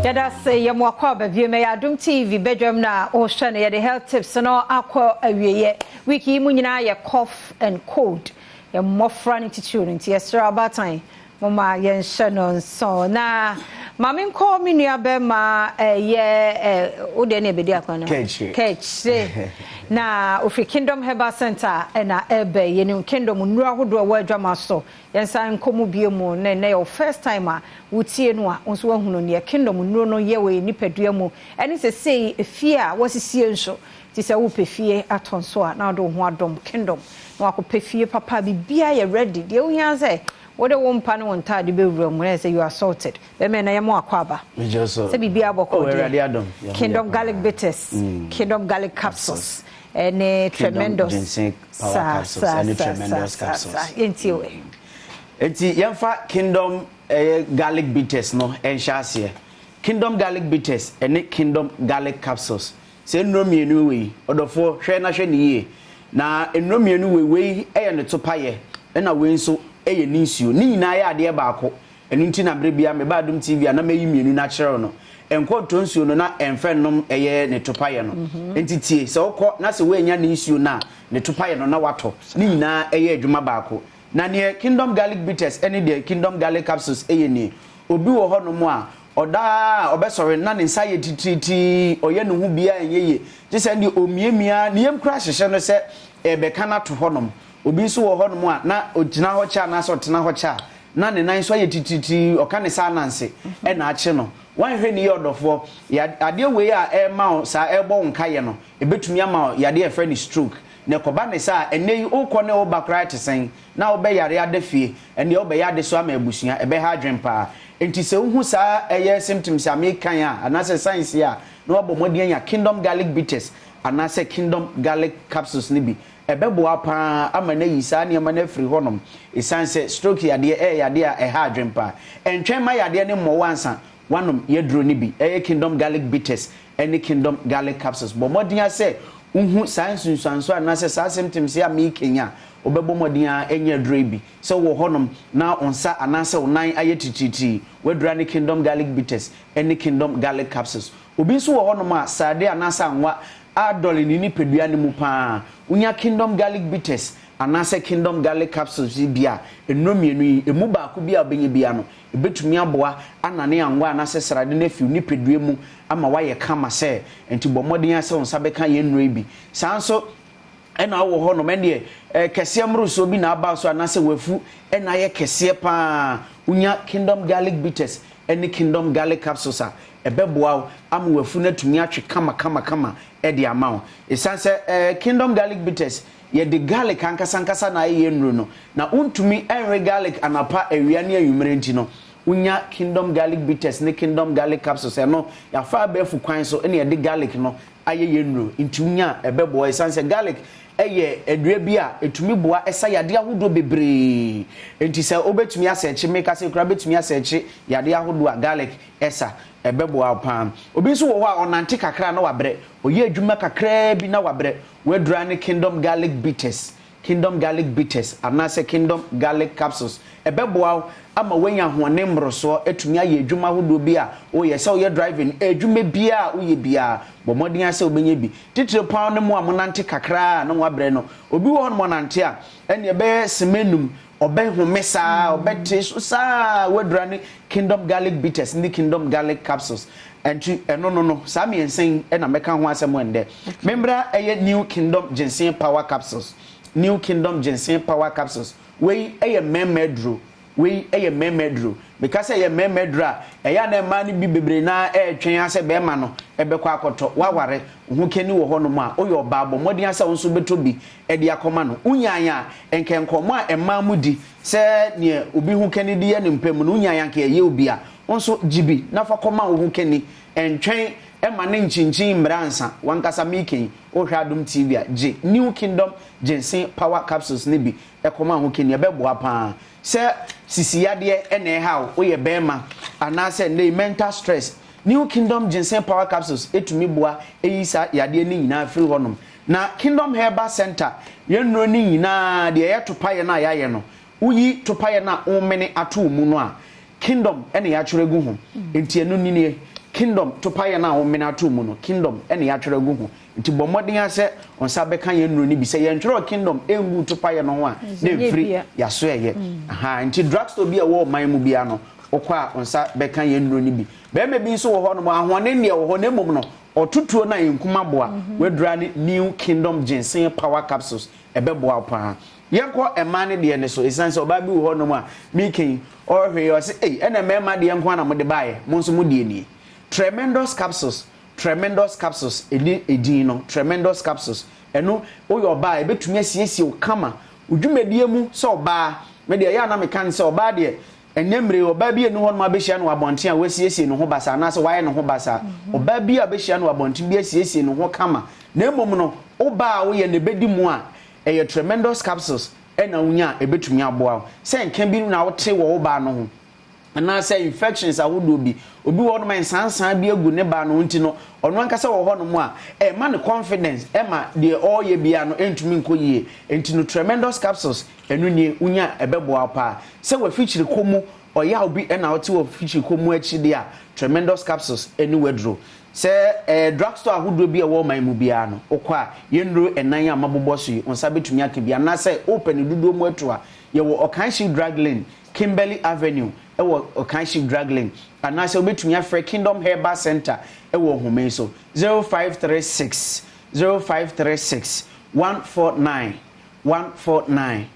Yɛda se yɛ mo akɔ aba bio mɛyɛ Adom TV badwam na wohwɛ no yɛde health tips no akɔ awieɛ. Week yi mu nyinaa yɛ cough and cold yɛ mmɔfra no titiriw no nti yɛsrɛ abaatan Momma yɛnhyɛ no nso. Na ma menkɔ me nua bɛrima ɛyɛ ɛ wo deɛ ne ɛbɛdi akwan no. Kɛkyire. Kɛkyire. Na ofiri Kingdom Herbal Center ɛna ɛbɛ yɛnim Kingdom nnuro ahodoɔ ɛwɔ adwama so. Yɛnsan nkɔ mu bio mu na ɛnɛ yɛ wo first time a wotie no a wo nso woahunu neɛ Kingdom nnuro no yɛ wɔ yɛn nipadua mu ɛne sesei efie a wɔasisie nso. Nti sɛ wopɛ fie atɔ nso a na wode wo ho adɔm Kingdom na wakɔpɛ fie papa a biribiara yɛ ready. Deɛ wohia sɛ Wode wo mpa ne wo ntaade bɛwura mu na ayɛ sɛ you are sorted. Bɛmɛ na yɛma w'akwaaba. Megye so. Sɛ biribiara bɔkɔɔ Oh, deɛ. Awurade adom. Yɛho yɛ Kingdom paa. garlic bitters, Kingdom garlic capsules, ɛne Kingdom tremendous. ginseng power Saa, capsules saa, ɛne saa, saa, tremendous saa, capsules. saa. Yɛntie wo ɛ. Enti yɛmfa Kingdom ɛyɛ garlic bitters no nhyɛ aseɛ. Kingdom garlic bitters ɛne Kingdom garlic capsules. Sɛ nnuro mmienu wei, ɔdɔfoɔ hwɛ na hwɛ no yie. Na nnuro mmienu wei, wei yɛ ne topayɛ ɛna wei nso yɛ ne nsuo. Ne nyinaa yɛ adeɛ baako. Ɛno nti na berɛ biara meba Adom TV a na mayi mmienu no akyerɛ wo no. Nkɔ ntɔ nsuo no na ɛmfa nnom ɛyɛ ne topayɛ no. Nti tie, sɛ wokɔ na sɛ woannya ne nsuo no a, ne topayɛ no na woatɔ. Ne nyinaa yɛ adwuma baako. Na neɛ Kingdom Garlic Bitters ne deɛ Kingdom Garlic Capsules yɛ nie. Obi wɔ hɔnom a, ɔda ara a ɔbɛsɔre na ne nsa ayɛ titiritii, ɔyɛ ne ho biara ɛnyɛ yie. Gye sɛ ɛndeɛ ɔmiamia, ne yam koraa hyehyɛ no sɛ ɛrebɛka no ato hɔnom. Obi nso wɔ hɔnom a, na ɔgyina hɔ kyɛ anaasɛ ɔtena hɔ kyɛ a, na ne nan nso ayɛ titiritii, ɔka ne sɛ ananse na akye no. Woanhwɛ no yie ɔdɔfoɔ, ya adeɛ wei a ɛrema wo saa, ɛrebɔ wo nkaeɛ no, ɛbɛtumi ama wo yadeɛ a yɛfrɛ no stroke. Na ɛkɔba ne saa a, ɛnnɛ yi wokɔ ne woba koraa te sɛn? Na wobɛyare ada fie, ɛnneɛ wobɛyɛ adesoa ama abusua, ɛbɛha adwene paa. Enti sɛ wohu saa ɛyɛ symptoms a merekan a, anaasɛ signs yi a, na woabɔ mmɔden anya Kingdom Garlic Bitters anaasɛ Kingdom Garlic Capsules no bi. Ɛbɛboa wo pa ara ama no ayi saa nneɛma no afiri hɔnom. Ɛsiane sɛ stroke yadeɛ yɛ yadeɛ a ɛha adwene pa ara. Ɛntwɛn mma yadeɛ no mmɔ wo ansa woanom yaduro no bi. Ɛyɛ Kingdom Garlic Bitters ne Kingdom Garlic Capsules. Bɔ mmɔden ara sɛ wohu saa nsunsuansoɔ anaasɛ saa symptoms yi a mereka yi a, wobɛbɔ mmɔden ara anya aduro yi bi. Sɛ wowɔ hɔnom na wo nsa anaasɛ wo nan ayɛ titiritii, w'aduro ara ne Kingdom Garlic Bitters ne Kingdom Garlic Capsules. Obi nso wɔ hɔnom a, srade anaasɛ anwa adɔre ne nipadua no mu pa ara. Wonya Kingdom Garlic Bitters anaasɛ Kingdom Garlic Capsules yi bi a, nnuro mmienu yi, ɛmu baako bi a wobɛnya biara no, ɛbɛtumi aboa anane anwa anaasɛ srade no afi wo nipadua mu ama woayɛ kama sɛ. Enti bɔ mmɔden ara sɛ wo nsa bɛka yɛn nnuro yi bi. Saa ara nso na wowɔ hɔnom, ɛnneɛ kɛseɛ mmorosoɔ bi na aba wo so anaasɛ w'afu na ayɛ kɛseɛ pa ara, wonya Kingdom Garlic Bitters ne Kingdom Garlic Capsules a, ɛbɛboa wo ama w'afu no atumi atwe kamakamakama de ama wo. Ɛsiane sɛ Kingdom Garlic Bitters, yɛde garlic ankasankasa na ayɛ yɛn nnuro no, na wontumi nwe garlic anɔpa, awia ne anwummerɛ nti no, wonya Kingdom Garlic Bitters ne Kingdom Garlic Capsules. Ɛno, yɛafa abɛɛfo kwan so na yɛde garlic no ayɛ yɛn nnuro nti wonya a, ɛbɛboa. Ɛsiane sɛ garlic yɛ adua bi a ɛtumi boa sa yadeɛ ahodoɔ bebree nti, sɛ wobɛtumi asɛɛkye, meka sɛ koraa wobɛtumi asɛɛkye yadeɛ ahodoɔ a garlic sa, ɛbɛboa wo pa ara. Obi nso wɔ hɔ a, ɔnante kakra na wabrɛ, ɔyɛ adwuma kakraa bi na wabrɛ. W'adura ne Kingdom Garlic Bitters, Kingdom Garlic Bitters anaasɛ Kingdom Garlic Capsules. Ɛbɛboa wo ama woanya ahoɔden mmorosoɔ atumi ayɛ adwuma ahodoɔ bi a woyɛ, sɛ woyɛ driving, adwuma biara a woyɛ biara, bɔ mmɔden ara sɛ wobɛnya bi. Titire pa ara ne mo a monante kakra a na moabrɛ no. Obi wɔ hɔnom ɔnante a, ɛnneɛ ɛbɛyɛ sima nnum, ɔbɛhome saa, ɔbɛte so saa. W'adura ne Kingdom Garlic Bitters ne Kingdom Garlic Capsules. Ɛnti ɛno no no, saa mmiɛnsa yi na mɛka ho asɛm ɛndɛ. Membra ɛyɛ New Kingdom Ginseng Power Capsules. New Kingdom Ginseng Power Capsules. Wei yɛ mmarima aduro. Wei yɛ mmarima aduro. Meka sɛ ɛyɛ mmarima aduro a, ɛyɛ a na mmaa no bi bebree no ara retwɛn ara sɛ barima no bɛkɔ akɔtɔ. Woaware, wo ho kani wɔ hɔnom a, woyɛ ɔbaa, bɔ mmɔden ara sɛ wo nso wobɛtɔ bi de akɔma no. Wonyae a, nka nkɔmmɔ a mmaa mu di sɛ deɛ obi ho kani de yɛ ne mpa mu no, wonyae a nka ɛyɛ obi a, wo nso gye bi na fa kɔma wo ho kani. Ntwɛn mma ne nkyinkyin mmra ansa. W'ankasa meka yi, wohwɛ Adom TV a, gye New Kingdom Ginseng Power Capsules no bi kɔma wo ho kani. Ɛbɛboa pa ara. Sɛ sisi yadeɛ na ɛha wo, woyɛ barima, anaasɛ nnɛ yi mental stress, New Kingdom Ginseng Power Capsules tumi boa yi saa yadeɛ no nyinaa firi hɔnom. Na Kingdom Herbal Centre, yɛn nnuro no nyinaa, deɛ ɛyɛ topaeɛ no a yɛayɛ no, woyi topaeɛ no a womene ato wo mu no a, Kingdom na yɛatwerɛ agu ho. Enti ɛno nie, Kingdom topaeɛ no a womene ato mu no, Kingdom na yɛatwerɛ agu ho. Nti bɔ mmɔden ara sɛ wo nsa bɛka yɛn nnuro no bi. Sɛ yɛntwerɛɛ Kingdom nguu topaeɛ no ho a, na ɛmfiri yɛasoɛeɛ. Ahaa, nti drugstore bi a ɛwɔ ɔman mu biara no, wokɔ a wo nsa bɛka yɛn nnuro no bi. Barima bi nso wɔ hɔnom, ahoɔden deɛ wɔ hɔ na mmom no, ɔto tuo no a ɛnkum aboa. W'adura ne New Kingdom Ginseng Power Capsules, ɛbɛboa wo paa. Yɛnkɔ mmaa no deɛ no so, ɛsiane sɛ ɔbaa bi wɔ hɔnom a, meka yi, ɔhwɛ yi, ɔse, ei, ɛna mmarima deɛ nko ara na mode baeɛ, mo nso mo deɛ nie. Tremendous Capsules, Tremendous Capsules, ɛne edin no, Tremendous Capsules. Ɛno, woyɛ ɔbaa a, ɛbɛtumi asiesie wo kama, wo dwumadie mu sɛ ɔbaa. Me deɛ, ɛyɛ a na meka no sɛ, ɔbaa deɛ, Ɛnnɛ mmere yi, ɔbaa bi nni hɔnom a wobɛhyia no wɔ abɔnten a wasiesie ne ho basaa anaasɛ wayɛ ne ho basaa. Ɔbaa bi a wobɛhyia no wɔ abɔnten bi asiesie ne ho kama. Na mmom no, wo baa a woyɛ no ɛbɛdi mu a, ɛyɛ Tremendous Capsules na wonya a ɛbɛtumi aboa wo. Sɛ nka bi na wote wɔ wo baa no ho, anaasɛ infections ahodoɔ bi. Obi wɔ hɔnom a nsansan bi agu ne baa no ho nti no, ɔno ankasa wɔ hɔnom a, ɛmma no confidence, ɛma deɛ ɔreyɛ biara no ɛntumi nkɔ yie. Nti no Tremendous Capsules Ɛno nie, wonya a ɛbɛboa wo paa. Sɛ w'afikyirikɔ mu ɔyaw bi na wote wɔ fikyirikɔ mu akyi deɛ a, Tremendous Capsules ne w'aduro. Sɛ ɛyɛ drugstore ahodoɔ bi a ɛwɔ ɔman mu biara no, wokɔ a, yɛn nnuro nnan a mabobɔ so yi, wo nsa bɛtumi aka bi. Anaasɛ wopɛ no dodoɔ mu atu a, yɛwɔ Okaishie Drug Lane, Kimberley Avenue wɔ Okaishie Drug Lane. Anaasɛ wobɛtumi afrɛ Kingdom Herbal Centre wɔ nhoma yi so, 0536 0536 149 149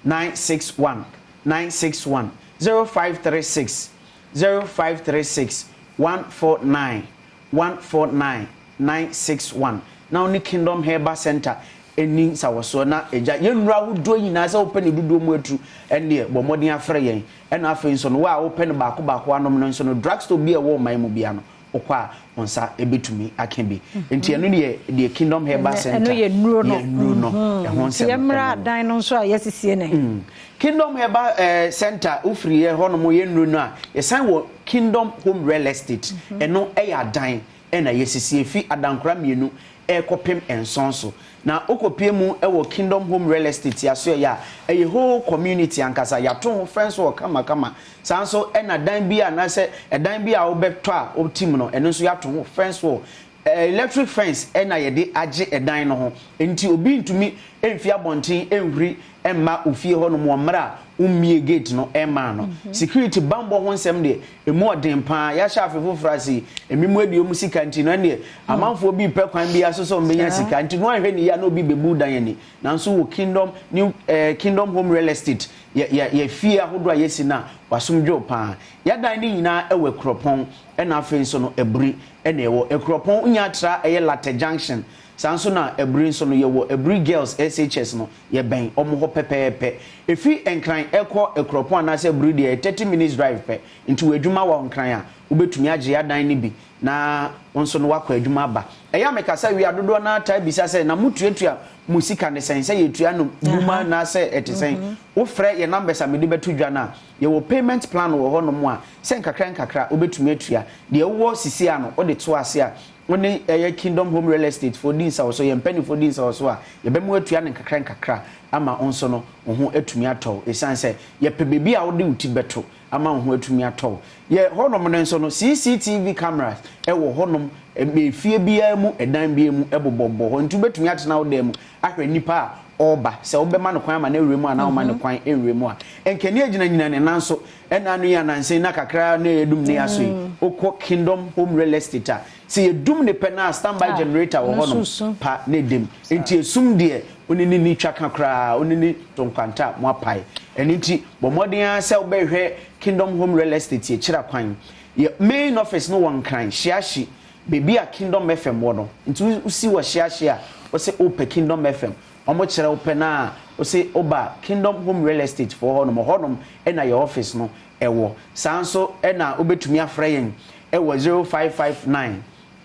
961 961 0536 0536 149 149 961 na wo ne Kingdom Herbal Center nni nsawɔsoɔ na agya yɛn nnuro ahodoɔ nyinaa sɛ wopɛ ne dodoɔ mu aturu ɛnneɛ bɔ mmɔden afrɛ yɛn ɛna afei nso no wo a wopɛ no baako baako anom no nso no drugstore bi a ɛwɔ ɔman mu biara no wokɔ a wo nsa bɛtumi aka bi. Nti ɛno deɛ deɛ Kingdom Herbal Center ɛno yɛ nnuro no yɛ nnuro no ɛho nsɛm. Nti yɛmmra adan no nso a yɛasisie no. Kingdom Herbal eh, Center wofiri yɛ hɔnom yɛ nnuro no a yɛsan wɔ Kingdom Home Real Estate ɛno ɛyɛ adan ɛna yɛsisi efi adankora mmienu ɛrekɔpem nson so. Na wokɔpue mu wɔ Kingdom Home Real Estate asoɛeɛ a, ɛyɛ whole community ankasa. Yɛato ho fɛn so wɔ kamakama. Saa nso na dan bi a anaasɛ ɛdan bi a wobɛtɔ a wote mu no, ɛno nso yɛato ho fɛn so wɔ. Electric fence na yɛde agye ɛdan no ho. Enti obi ntumi mfi abɔnten nhuri mma wo fie hɔnom wɔ mmerɛ a wommie gate no mmaa no. Security bammɔ ho nsɛm deɛ, ɛmu ɔden pa ara. Yɛahyɛ afe foforɔ ase yi, ebinom adi wɔn sika nti no, ɛnneɛ amanfoɔ bi repɛ kwan biara so sɛ wɔbɛnya sika. Nti no anhwɛ no yie a na obi bɛbu wo dan ani. Nanso wɔ Kingdom, New eh, Kingdom Home Real Estate, yɛ, yɛ, yɛ fie ahodoɔ a yɛasi no a, w'asom dwo wo pa ara. Yɛadan no nyinaa wɔ Akuropɔn, ɛna afei nso no, Aburi na ɛwɔ. Akuropɔn, wonya atra ɛyɛ Latte Junction. Saa nso na Aburi nso no, yɛwɔ Aburi Girls SHS no, Yɛbɛn wɔn hɔ pɛpɛɛpɛ. Ɛfiri Nkran rekɔ Akuropɔn anaasɛ Aburi deɛ, ɛyɛ 30 minutes drive pɛ. Nti wɔ adwuma wɔ Nkran a, wobɛtumi agye adan no bi na wo nso no woakɔ adwuma aba. Ɛyɛ a mekasa wie a, dodoɔ no ara taa bisa sɛ, na motuatua mo sika no sɛn? Sɛ yɛtua no bum anaasɛ ɛte sɛn? Wofrɛ yɛn numbers a mede bɛto dwa no a, yɛwɔ payment plan wɔ hɔnom a, sɛ nkakra nkakra wobɛtumi atua. Deɛ wowɔ sisi a no, wode to ase a, Wo ne ɛyɛ Kingdom Home Real Estate foɔ di nsawɔsoɔ, yɛn mpaninfoɔ di nsawɔsoɔ a, yɛbɛma woatua no nkakra nkakra ama wo nso no wo ho atumi atɔ wo. Ɛsiane sɛ yɛpɛ baabi a wode wo ti bɛto ama wo ho atumi atɔ wo. Yɛ hɔnom no nso no, CCTV cameras wɔ hɔnom, efie biara mu, ɛdan biara mu bobɔbobɔ hɔ. Nti wobɛtumi atena wo dan mu ahwɛ nipa a ɔreba, sɛ wobɛma no kwan ama no awura mu anaa womma no kwan nwura mu a. Nkanea gyinagyina ne nan so. Ɛna ano yi anansa yi na kakra na yɛdum ne aso yi, wokɔ Kingdom Home Real Estate a, sɛ yɛdum ne pɛ no a standby generator wɔ hɔnom pa na ɛdam. Nti esum deɛ wo ne no nni twaka koraa, wo ne no to nkwanta a moapae. Ɛno nti bɔ mmɔden ara sɛ wobɛhwehwɛ Kingdom Home Real Estate akyira kwan. Yɛ main office no wɔ Nkran, Shiashi, baabi a Kingdom FM wɔ no. Nti wosi wɔ Shiashi a, wose wopɛ Kingdom FM. Wɔkyerɛ wo pɛ no a, wose woba Kingdom Home Real Estate foɔ hɔnom, hɔnom na yɛn office no wɔ. Saa nso na wobɛtumi afrɛ yɛn wɔ 0559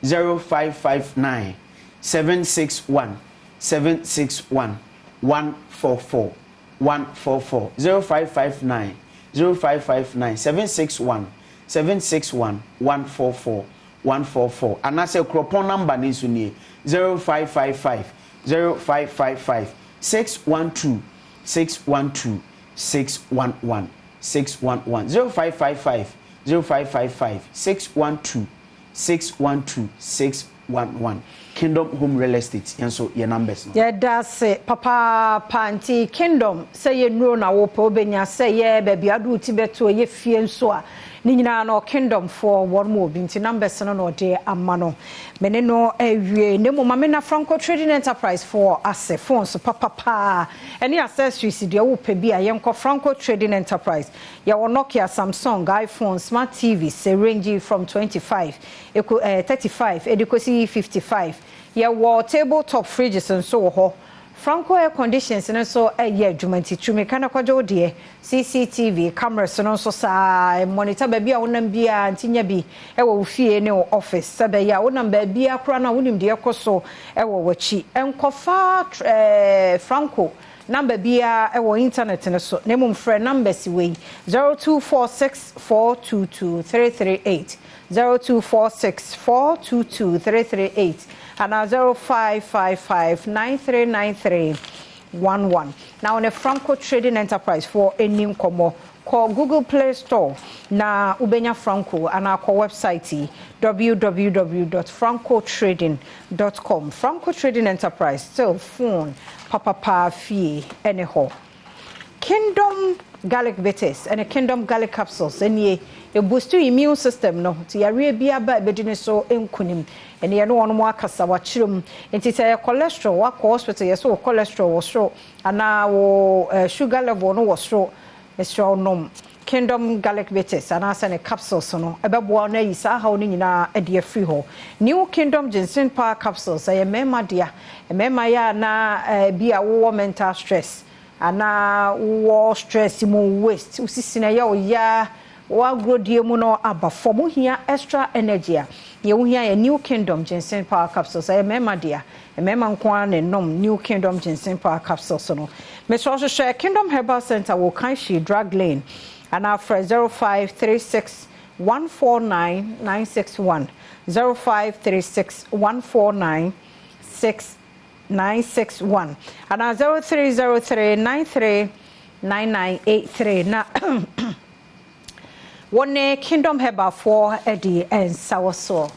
0559 761 761 144 144 0559 0559 761 761 144 144 anaasɛ kuropɔn namba no nso nie 0555 0555 612 612 611 611 0555 0555 612 612 611. Kingdom Home Real Estate yɛn nso yɛ numbers no. Yɛda ase papaapa. Nti Kingdom, sɛ yɛ nnuro na wopɛ wobɛnya, sɛ yɛ baabi ade wo ti bɛto, ɛyɛ fie nso a, ne nyinaa no Kingdom foɔ wɔn mu obi. Nti numbers no na ɔde ama no, mene no awie. Ne mu mame na Franco Trading Enterprise foɔ ase, phones papapaa ɛne accessories deɛ wopɛ bi a, yɛnkɔ Franco Trading Enterprise. Yɛwɔ Nokia, Samsung, iPhone, smart TV sɛ range from 25 ɛkɔ 35 ɛde kɔsi 55. Yɛwɔ table top fridges nso wɔ hɔ. Franco air conditions no nso ɛyɛ adwuma, nti tumi na kɔgye wo deɛ. CCTV cameras no nso saa, monitor baabi a wonam biara, nti nya bi ɛwɔ wo fie ne wo office, sɛ bɛyɛ a wonam baabi akora no a wonim deɛ ɛkɔ so ɛwɔ w'akyi. Nkɔfa Franco number biara ɛwɔ internet no so, na mmom frɛ numbers wei: 0246 422 338, 0246 422 338 anaa 0555 9393 11. Na wɔne Franco Trading Enterprise foɔ ani nkɔmmɔ. Kɔ Google Play Store na wobɛnya Franco, anaa kɔ website yi, www.francotrading.com. Franco Trading Enterprise, still phone papapaa fie ɛne hɔ. Kingdom Garlic Bitters ɛne Kingdom Garlic Capsules ɛnie, ɛboost immune system no, nti yareɛ bi aba ɛbɛdi ne so nkunim. Ɛne yɛne wɔn mo akasa wakyerɛ mu. Nti sɛ yɛ cholesterol, wakɔ hospital yɛ sɛ wɔ cholesterol wɔ soro anaa wɔ sugar level no wɔ soro, mesrɛ wo, nom Kingdom Garlic Bitters anaasɛ ne capsules no, ɛbɛboa no ayi saa haw no nyinaa de afiri hɔ. New Kingdom Ginseng Power Capsules, ɛyɛ mmarima dea. Mmarima yɛ a na bi a wowɔ mental stress anaa wowɔ stress mu, waist wosisi na ɛyɛ wo ya, w'agorodie mu no aba fam, wohia extra energy a, deɛ wohia yɛ New Kingdom Ginseng Power Capsules. Ɛyɛ mmarima dea, mmarima nko ara na ɛnom New Kingdom Ginseng Power Capsules no. Mesrɛ, hwehwɛ Kingdom Herbal Center wɔ Kanshi Drug Lane anaa frɛ 0536 149 961, 0536 149 6 961 anaa 0303 93 9983 na wɔne Kingdom Herbalfoɔ de nsa wɔ soɔ.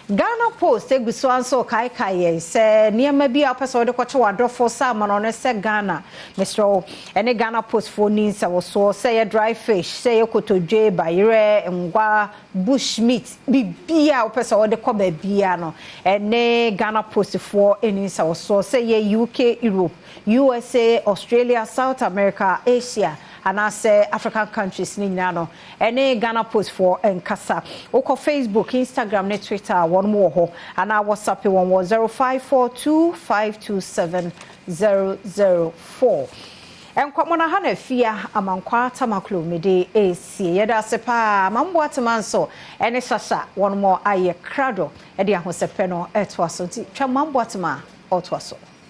Ghana Post egu so nso kaekae yɛn sɛ nneɛma bi a wopɛ sɛ wode kɔkyɛ w'adɔfo sɛ ama no no sɛ Ghana, mesrɛ wo, ɛne Ghana Post foɔ ni nsa wɔ soɔ, sɛ yɛ dry fish, sɛ yɛ kotodwe, bayerɛ, ngwa, bush meat, biribiara a wopɛ sɛ wode kɔ baabia no, ɛne Ghana Post foɔ ni nsa wɔ soɔ, sɛ yɛ UK, Europe, USA, Australia, South America, Asia anaasɛ African countries ne nyinaa no, ɛne Ghana Post foɔ nkasa. Wokɔ Facebook, Instagram ne Twitter a, wɔn wɔ hɔ, anaa WhatsApp wɔn wɔ 0542 527 004. Nkɔmɔ no ha na Afia Amankwa Tamaklo mede esie. Yɛda ase paa. Mamboa tema nso ɛne Sasa, wɔn mo ayɛ krado ɛde ahosɛpɛ no ɛtoa so, nti twa Mamboa tema a ɔtoa so.